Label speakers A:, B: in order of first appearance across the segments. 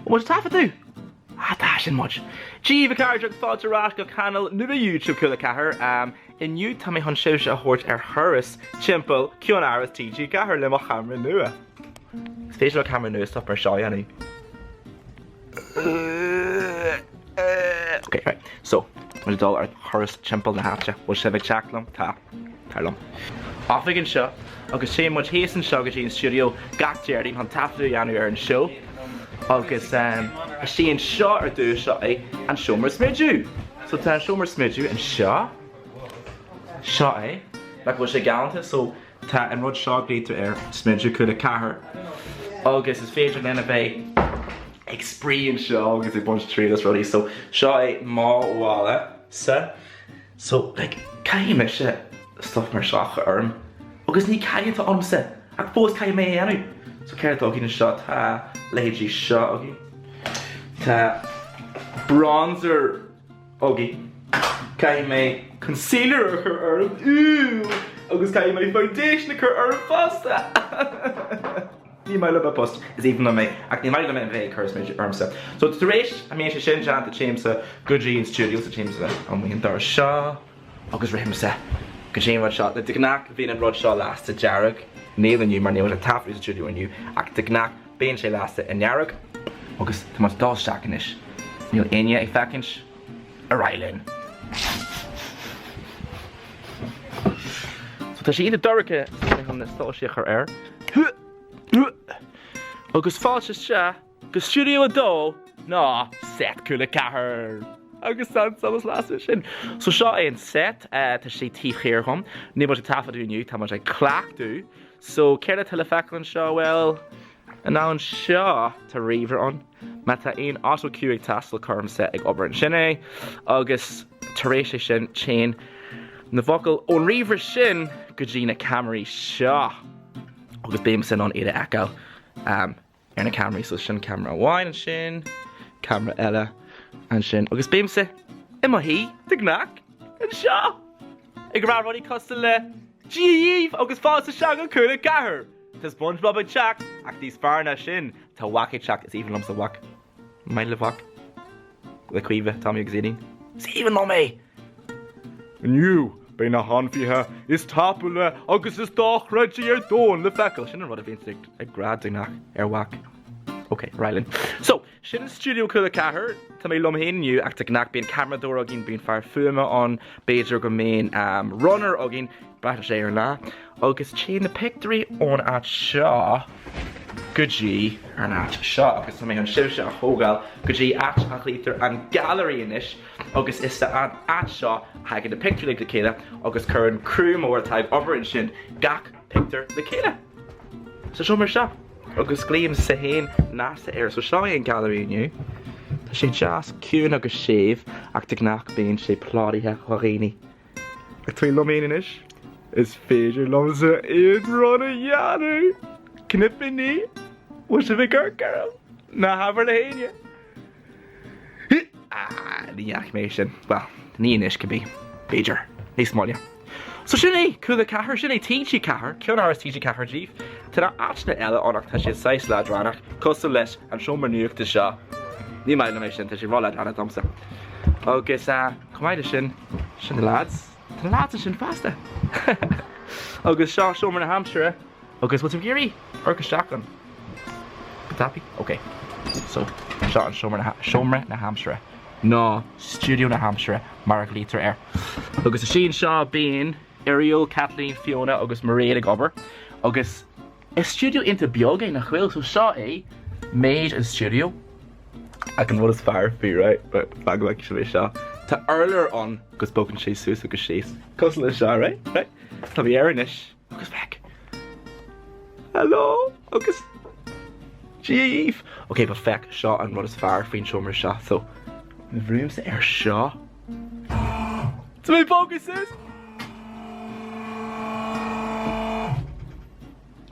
A: Bhfuil muid ag taifeadadh? Ah tá, sin muid. Dia daoibh a chairde agus fáilte ar ais go channel nua YouTube Cúla 4. Inniu tá mé chun sibhse a thabhairt ar thuras timpeall ceannáras TG4 le mo cheamara nua. Is féidir le ceamara nua stuff mar seo a dhéanamh. Ok, right. So, tá muid ag dul ar thuras timpeall na háite. Bhfuil sibh ag teacht liom? Tá. Tar liom. Oifig anseo agus téann muid thíos anseo go dtí an stiúideo gach Déardaoin chun taifeadadh a dhéanamh ar an seó. Agus istigh anseo ar dtús seo é an seomra smidiú. So tá an seomra smidiú anseo. Seo é. Nach bhfuil sé galánta? So tá an rud seo glaoitear air smidiú Cúla 4 agus is féidir linn a bheith ag spraoi anseo agus ag baint triail as rudaí. So seo é mo mhála sa. So, like, caithfidh mise stuff mar seo a chur orm agus ní cailín atá ionamsa ach fós caithfidh mé é a dhéanamh. So céard atá againn anseo? Tá leithéidí seo againn. Tá bronzer againn. Caithfidh mé concealer a chur orm, ooh! Agus caithfidh mé foundation a chur orm fosta! Ní maith liom mo post, is aoibhinn liom é, ach ní maith liom é a bheith ag cur smideadh ormsa. So tar éis a mbíonn sé sin déanta téimse go dtí an stiúideo, so téimse amuigh an doras seo agus rithimse go dtí an rud seo. De ghnáth bíonn an rud seo lasta dearg, níl inniu mar níl muid ag taifeadadh sa stiúideo inniu, ach de ghnáth bíonn sé lasta i ndearg. Agus tá muid ag dul isteach anois, níl éinne ag féachaint, ar aghaidh linn. So tá sé iontach dorcha, so tá mé chun na soilse a chur air. Agus fáilte isteach go Stiúideo 2 ná Set Cúla 4! Agus tá an solas lasta sin. So seo é an set, tá sé taobh thiar dhom. Níl muid ag taifeadadh inniu, tá muid ag cleachtadh. So céard atá le feiceáil anseo? Bhuel, anseo tá ríomhaire ann. Má tá aon autocue ag teastáil cuirimse ag obair ansin é. Agus tar éis é sin téann na focail ón ríomhaire sin go dtí na ceamaraí seo. Agus bímse in ann iad a fheiceáil ar na ceamaraí. So sin ceamara amháin ansin, ceamara eile ansin. Agus bímse i mo shuí de ghnáth anseo ag rá rudaí cosúil le Dia dhaoibh agus fáilte isteach go Cúla 4! Tá SpongeBob ag teacht, ach níos fearr ná sin, tá Mhac ag teacht, is aoibhinn liomsa Mhac. Maith libh Mhac? Le Caoimhe, Tommy agus Aideen. Is aoibhinn liom é! Inniu, beidh na hainmhithe is tapúla agus is dochreidte ar domhan le feiceáil. Sin an rud a bhíonn ag rá de ghnáth ar Mhac. Ok, ar aghaidh linn. So, sin an stiúideo Cúla 4. Tá mé liom féin inniu ach de ghnáth bíonn ceamaradóir againn, bíonn fear fuaime ann, b'fhéidir go mbíonn runner againn, braitheann sé ar an lá. Agus téann na pictiúirí ón áit seo go dtí an áit seo agus tá mé chun sibhse a thógáil go dtí áit a ghlaoitear an Gallery anois agus is sa áit seo a thagann na pictiúirí le chéile agus cuireann criú mór atá ag obair ansin gach pictiúr le chéile sa seomra seo agus glaoimse féin Neasa air. So seo é an Gallery inniu. Tá sé deas ciúin agus séimh ach de ghnáth bíonn sé plódaithe de dhaoine. Ach tá mé liom féin anois. Is féidir liomsa aon rud a dhéanamh! Cnaipíní? Bhfuil sibh ag amharc orm? Ná habair le héinne! Ah, ní dhéanfaidh mé sin. Bhuel, ní anois cibé. B'fhéidir. Níos moille. So sin é Cúla 4, sin é TG4, Ceannáras TG4 daoibh. Tá na áiteanna eile ann ach tá siad saghas leadránach, cosúil leis an seomra nuachta seo. Ní maith liom é sin, tá sé ró-leadránach domsa. Agus eh, chomh maith leis sin, sin na lads. Tá na lads ansin fosta. Agus seo seomra na haimsire. Agus bhfuil tú ag iarraidh amharc isteach ann? Go tapaidh? Ok. So, seo an seomra na, seomra na haimsire. Nó stiúideo na haimsire mar a ghlaoitear air. Agus istigh anseo bíonn Irial, Kathleen, Fiona agus Mairéad ag obair. Agus is stiúideo iontach beag é, nach bhfuil? So seo é méid an stiúideo. Ach an rud is fearr faoi, right, right, fan go bhfeicfidh sibh é seo. Tá urlár ann agus bogann sé suas agus síos. Cosúil le seo, right? Right? Tá mé air anois agus féach. Hello! Agus Dia dhaoibh! Ok, but féach, seo an rud is fearr faoin seomra seo. So, má bhrúimse ar seo. Tá mé ag bogadh suas!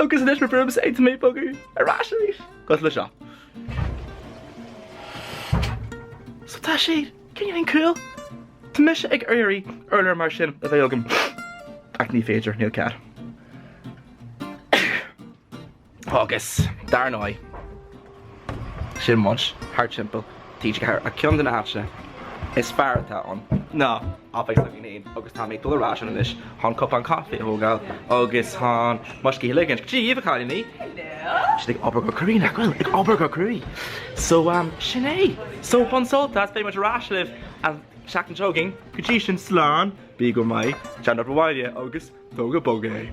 A: Agus anois má bhrúimse é, tá mé ag bogadh ar ais arís. Cosúil le seo. So tá sé cineáilín cool. Tá mise ag iarraidh urlár mar sin a bheith agam. Ach ní féidir, níl cead. Agus, dar ndóigh, Sin muid thart timpeall TG4 ach ceann de na háiteanna is fearr atá ann ná oifig s'againn féin agus tá mé ag dul ar ais ann anois chun cupán caife a thógáil agus chun mo scíth a ligint. Dia dhaoibh a chailíní! Hello! Siad ag obair go cruaidh, nach bhfuil? Ag obair go cruaidh! So um, sin é! So bain sult as, beidh muid ar ais libh an seachtain seo chugainn. Go dtí sin, slán, bí go maith, déan obair bhaile agus tóg go bog é.